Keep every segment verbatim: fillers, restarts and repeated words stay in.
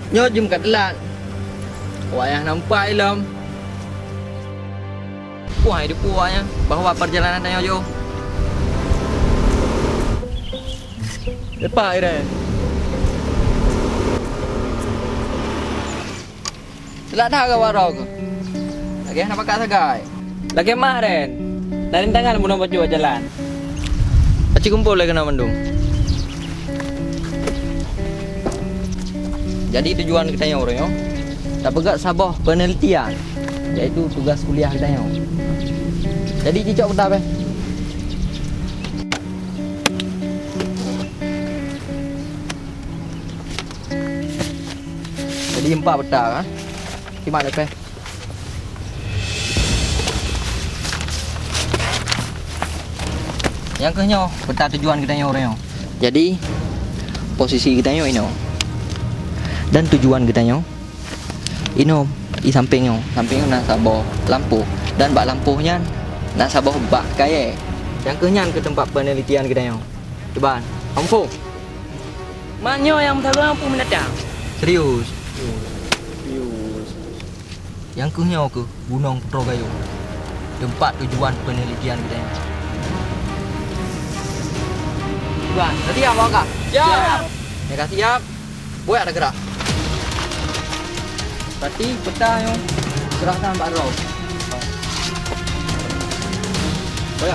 Nyoe jeuem ka teulat. Awak nyang nampak ilom. Peue hai dipeue awak nyan bahwa perjalanan tanyoe jauh. Lepas, Iren. Teulat that ka waroe keuh. Lagèe hana pakat sagai. Lagèe mah, Ren. Na rintangan bunoe bacut jalan. Aci kumpul lé keunoe mandum. Jadi tujuan geutanyoe uroe nyoe, tapeugöt saboh peunelitian, yaitu tugas kuliah geutanyoe. Jadi cicok peta beh. Jadi empat peta kan? Simak leupah. Nyang keuh nyoe peta tujuan geutanyoe uroe nyoe. Jadi posisi geutanyoe inoe. Dan tujuan geutanyoe inoe, i sampéng nyoe. Sampéng nyoe na saboh lampôh dan bak lampôh nyan na saboh bak kayèe. Nyang keuh nyan keuh teumpat peunelitian geutanyoe. Cuba, ampôn. Mak nyoe nyang meusagoe peue binatang? Serius. Serius. Nyang keuh nyoe keuh Gunong Putroe Gayôh. Teumpat tujuan peunelitian geutanyoe. Tuan, tadi apa kah? Siap. Nyang ka siap, buet ada gerak. Berarti peta nyoe serahkan bak droe. Boya. I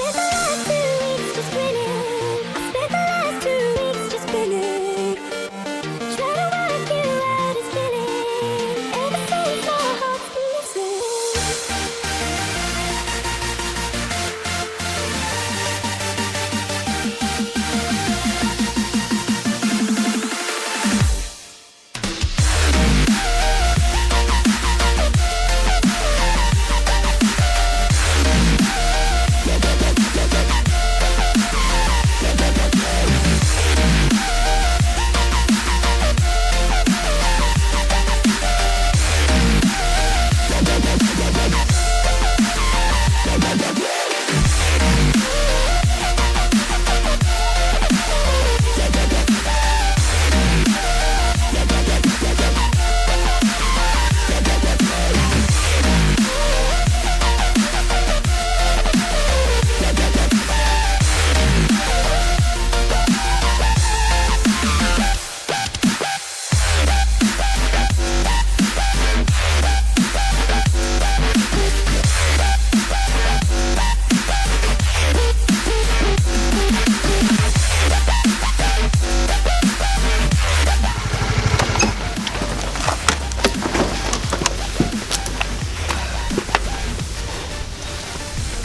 spent the last two weeks just spinning. I spent the last two weeks just spinning. Trying to work you out is killing. Ever since my heart's been missing.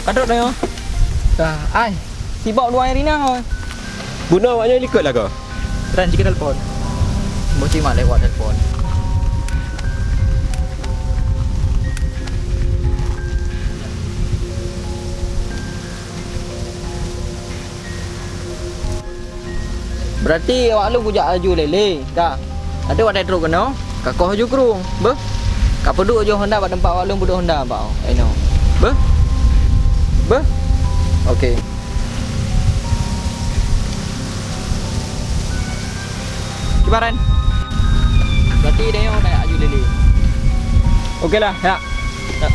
Ka trok tanyoe. Dah, ai. Sibok dua hari na, hoi. Bunoe awak nyoe likot lagoe. Ran, jika telepon. Mesti mak lewat telepon. Berarti awak lôn kujak laju lé-lé, ka. Adak watèe trok keunoe, ka koh laju kru. Beuh. Ka peuduek laju Honda bak teumpat awak lôn peuduek Honda bak, eh, inoe. Beuh. Beuh. Oke. Kibaran. Berarti dia yang nak laju lé-lé. Oke lah, ya. Ya.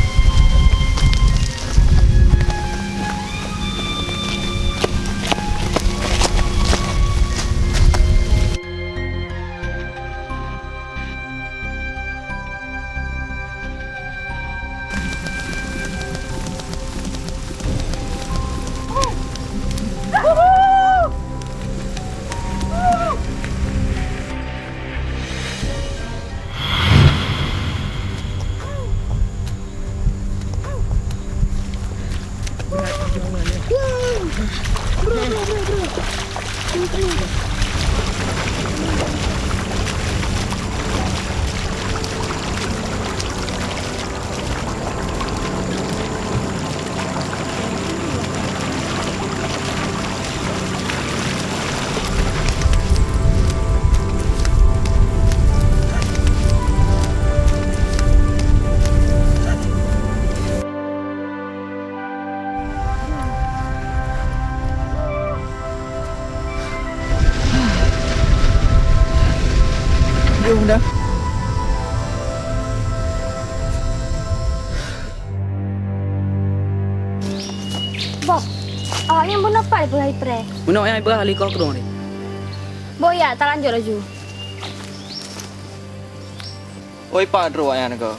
Boh, awaknyan bunoe pat beuhai preh. Bunoe nyang beuhai likoh keudroe ni. Boh ya, talanjut laju. Oi, pat droe awaknyan ko.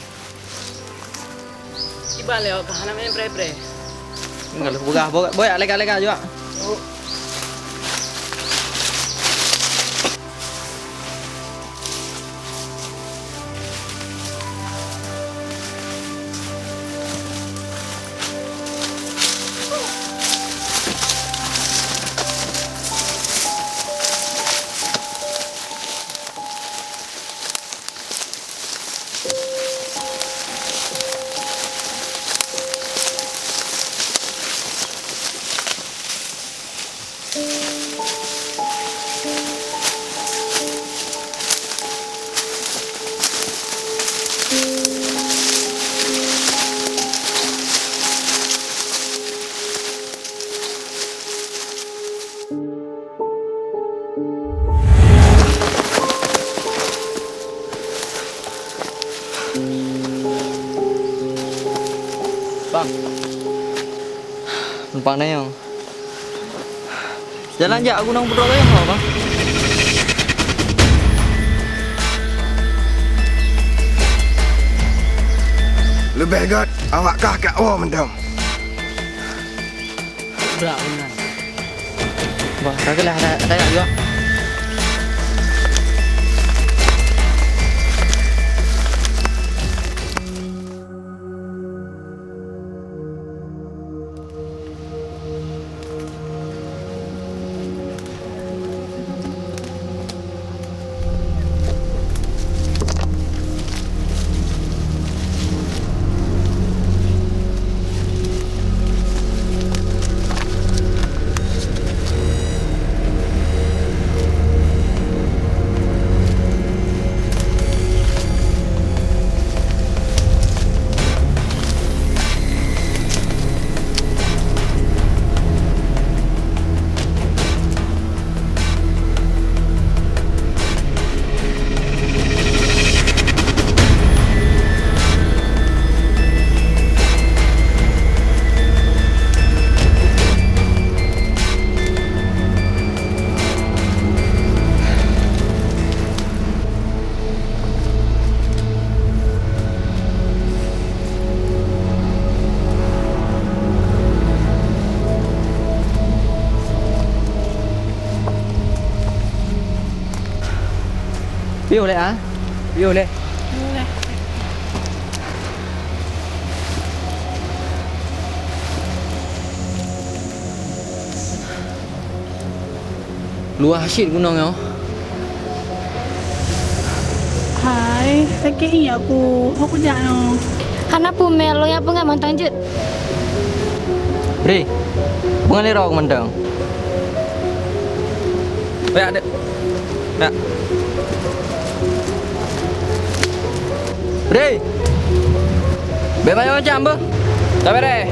Kiban lé awak ka hana meu'en preh-preh. Enggak lé peugah, boh, boh, ya, lega-lega juga. Oh. Bang, numpang na nyang. Jalan jak gunong Putroe Gayong ho, Bang. Leubeh gét awak kah jak woe mantong. Brak meunan. Bah, ka geulah dah, dah jak juga. Piôh lé, ah? Piôh lé. Luwah cit gunong nyoe. Hai, sakét ié ku, ho kujak nyoe. Hana peue, Mel, lôn nyang peungon mantong jeuet. Bre, peungon lé droe mantong. Bre, adek. Nak. Bre. Bèk macam-macam beuh. Sabar, eh.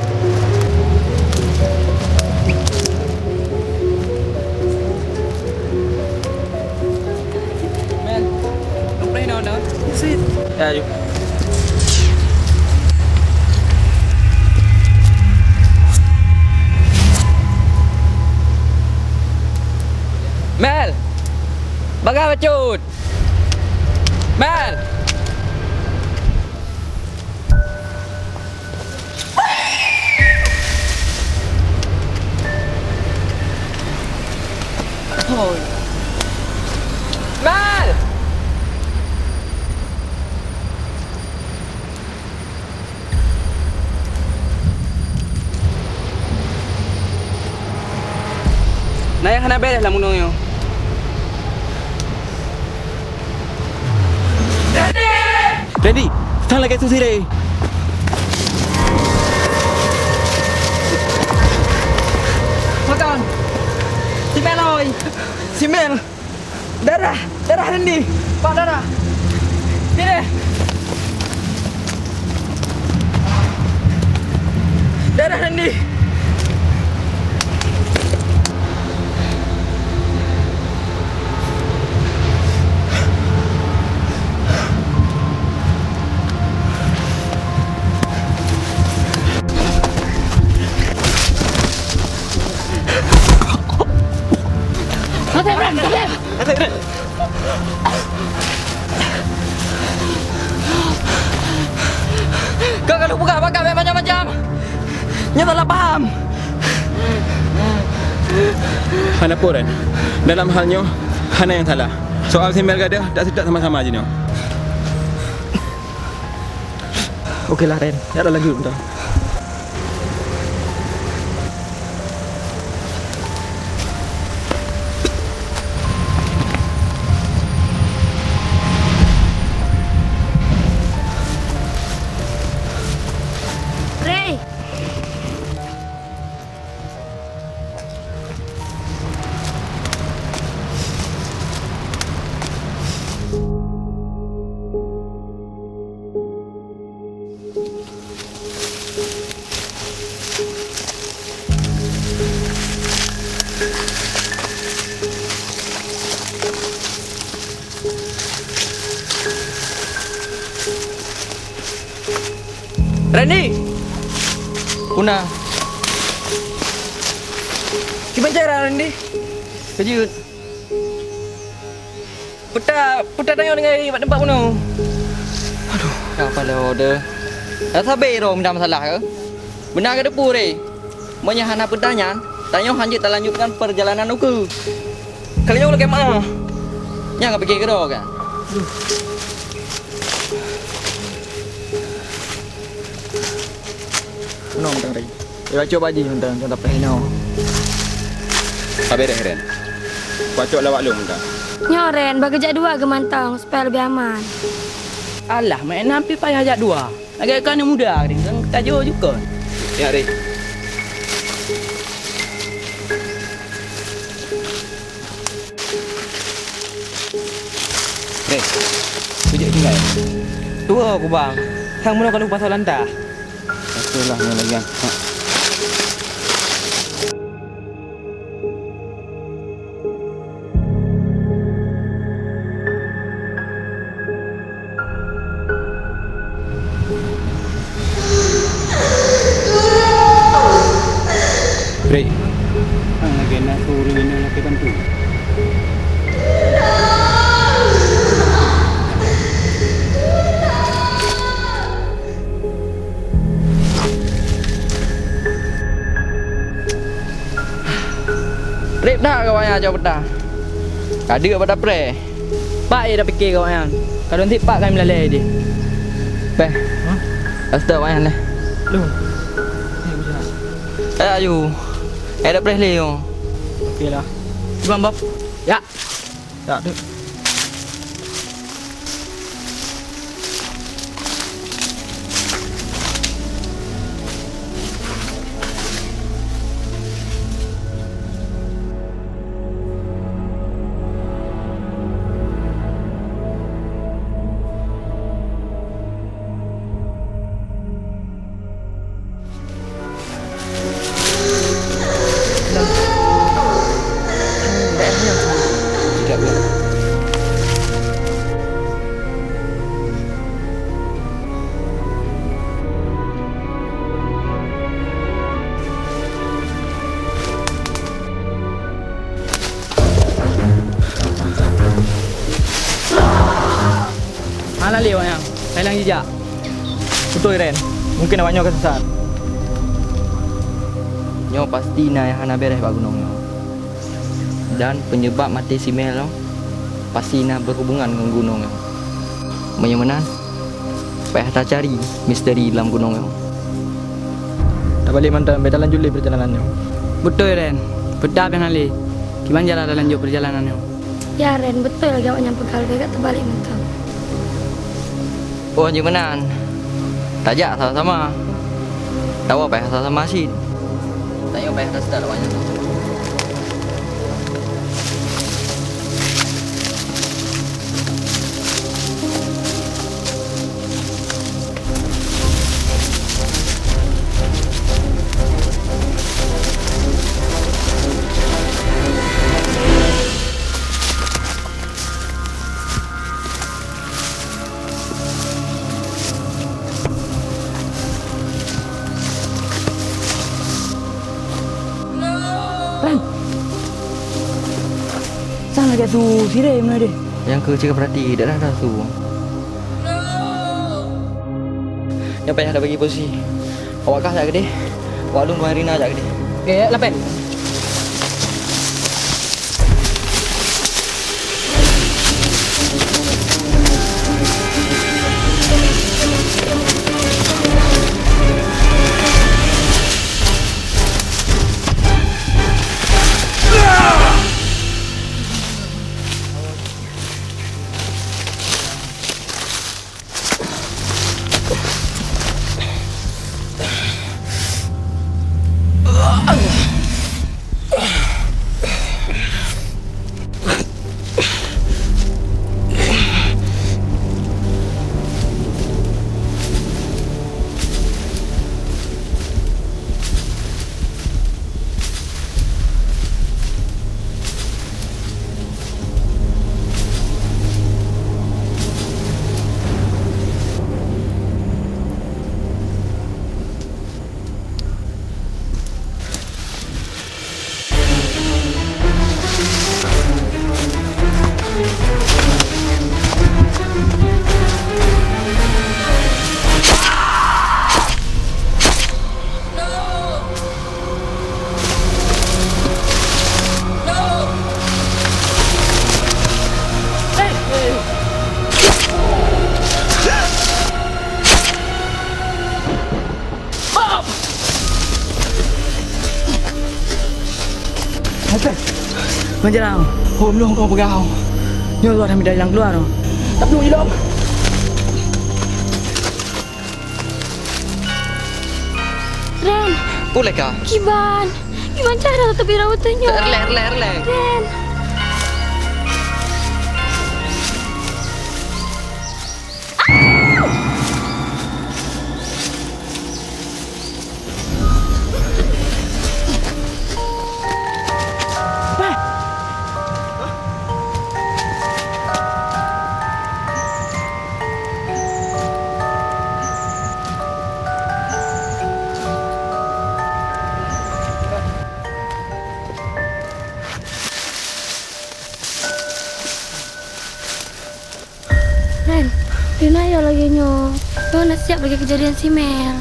Mel, lôn preh inoe, inoe. Sit. Ya, yuk. Mel, bagah bacut. Mel. Hôi. Mel! Na nyang hana bèrèh lam gunong nyoe. Randy! Sang lagèe su siré! Pakon? Si Mel oi! Si Mel! Darah! Darah Randy! Pak, darah! Sini! Darah Randy! Nyoe salah paham. Hana peue, Ren. Dalam hal nyoe, hana nyang salah. Soal si Mel gadôh, dak seutôt sama-sama jinoe. Oke lah, Ren. Ya, lanjut, bentar. Rey! Randy! Peue na? Kiban cara, Randy? Keujeuet. Peue ta, peue ta tanyoe deungon bak teumpat bunoe? Aduh, ka paloe deh. Dah sabé droe mita masalah keu? Beuna keu teupeu deh. Meunyoe hana peue ta nyan, tanyoe hanjeuet talanjutkan peurjalanan ukeue. Ka lheueh nyoe lakèe meu'ah. Nyang ka pike keudroe kan? Aduh. Keunoe mantong, Ren. Ira cok bak jih mantong, contoh peuhinoe. Ka beureh, Ren. Kucok lawak lôn mantong. Nyoe, Ren, bak geujak dua geuh mantong, supaya leubeh aman. Alah, meunan pih payah jak dua. Lagèe keu aneuk muda, Ren, kan tajo jukon. Ya, Ren. Reh, kujak tinggai. Tuwo, Kubang. Sang bunoe ka lôn pasoe lantah. Oke lah, nyoe lagi, ah. Rek, hana lagèe na ureueng inong lakèe bantu. Trép that gawaknyan ajoe peutah. Ka deuk bak daprèe. Pat éh tapike gawaknyan? Ka lôn tiep pat ka meulalè idéh. Bèh. Hah? Ka seutôt gawaknyan lé. Loh. Eh, aju. Eh, daprèe lé, yo. Oke lah. Cuba, Bob. Ya. Ya, Dek. Hana lé awaknyan, thailang jijak. Beutôi, Ren. Mungken awaknyoe ka sesat. Nyoe pasti na nyang hana bèrèh bak gunong nyoe. Dan peunyebab maté si Mel nyoe pasti na beuhubungan ngon gunong nyoe. Meunyoe meunan, payah tacari misteri lam gunong nyoe. Tabalek mantong, bèk talanjut lé peurjalanan nyoe. Beutôi, Ren. Peue that pih hana lé. Kiban cara talanjut peurjalanan nyoe? Ya, Ren, beutôi lagèe awaknyan peugah, leubeh gèt tabalek mantong. Oh, jeuet meunan. Tajak sama-sama. Tawoe payah sama-sama cit. Tanyoe payah taseutôt awaknyan. Ren! Sang lagèe su sirèe meunan deh. Nyang keuh cit kapeurati, dak rasa su. Nyoe payah tabagi posisi. Awak kah that keudeh. Wak lôn tuan Rina jak keudeh. Oke, lapeh. Manjrang, hom lôn kong peugah. Nyoe luar hana jalan keuluar. Tapi ilong. Ren. Peue lé ka? Kiban. Kiban cara teubiet rot nyoe. Erlek, erlek, erlek. Ren. Ren, Rina ya lagèe nyoe. Nyoe na siap lagèe keujadian si Mel.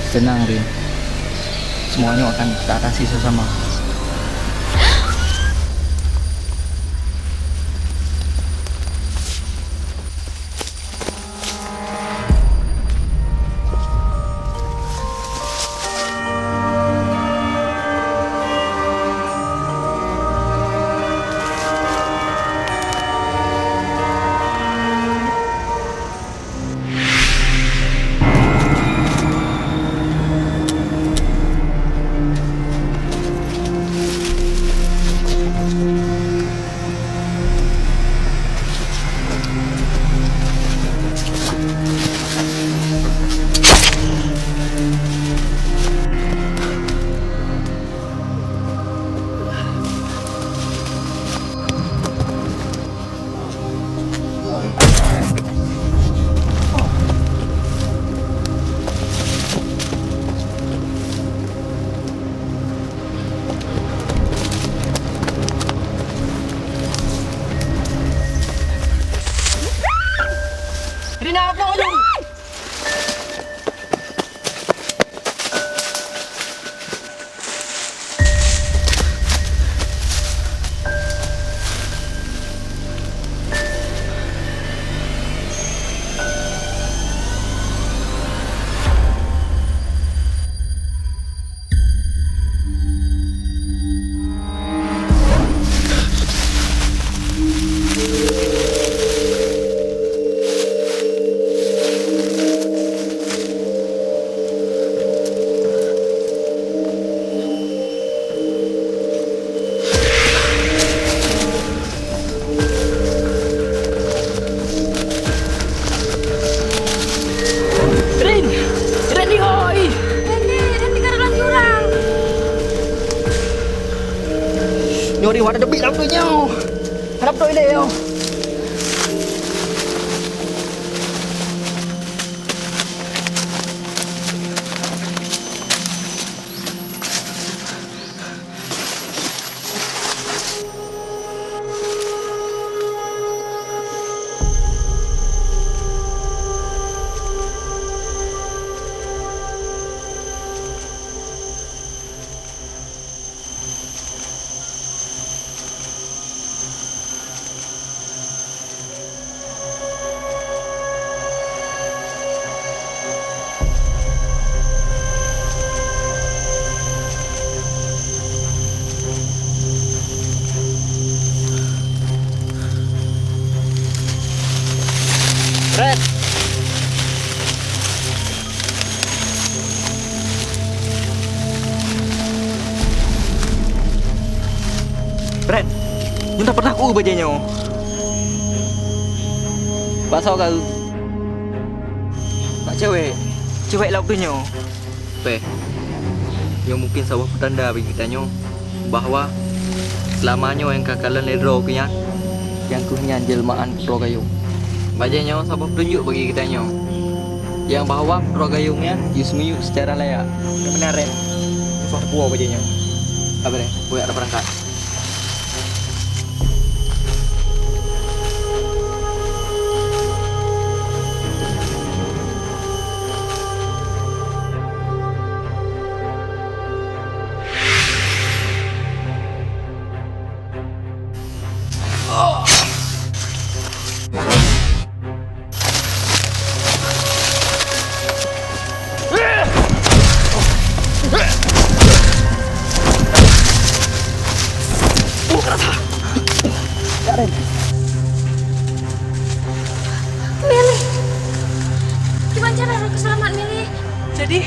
Tenang, Rin. Semuanya akan kita atasi sama-sama. Rina, apa laju? Rin! Rin, di hoi! Rin, Rin, tinggai dalam jurang! Nyoe Rin, wada teubiet lam donya! Harab doi lé nyoe! Ren! Ren! Nyoe pernah ku bajée nyoe. Bak soe ka eu? Bak cewek. Cewek lauk tu nyoe. Peh, nyoe mungken saboh peutanda bagi geutanyoe bahwa seulama nyoe nyang ka kalon lé droe keu nyan, nyang keuh nyan jelmaan Putroe Gayong. Bajée nyoe saboh peutunjok bagi geutanyoe, nyang bahwa Putroe Gayong nyan jismeuyueb seucara layak. Nyang meunan, Ren, nyoe saboh buah bajée nyoe. Ka beureh, kujak tapeurangkat. Meli! Kiban cara droe keu seulamat, Meli? Jadi,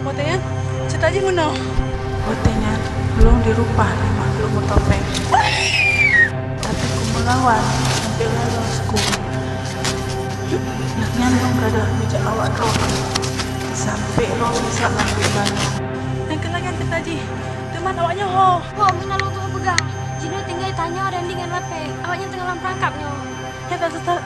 watée nyan, ceurita jih meunoe. Watée nyan, lôn direupah lé makhluk meutopeng. Tapi kumeulawan sampoe lolos ku. Nyan lôn gadôh meujak awak droe sampoe lôn rusak lam geutanyoe. Nyang keu lagée ceurita jih, teuma awaknyoe ho. Ho, meunan lôn teuma peugah. Jinoe tinggai tanyoe Randy ngon Lapée. Awaknyan teungoh lam peurangkab nyoe. Nyan that seutôt.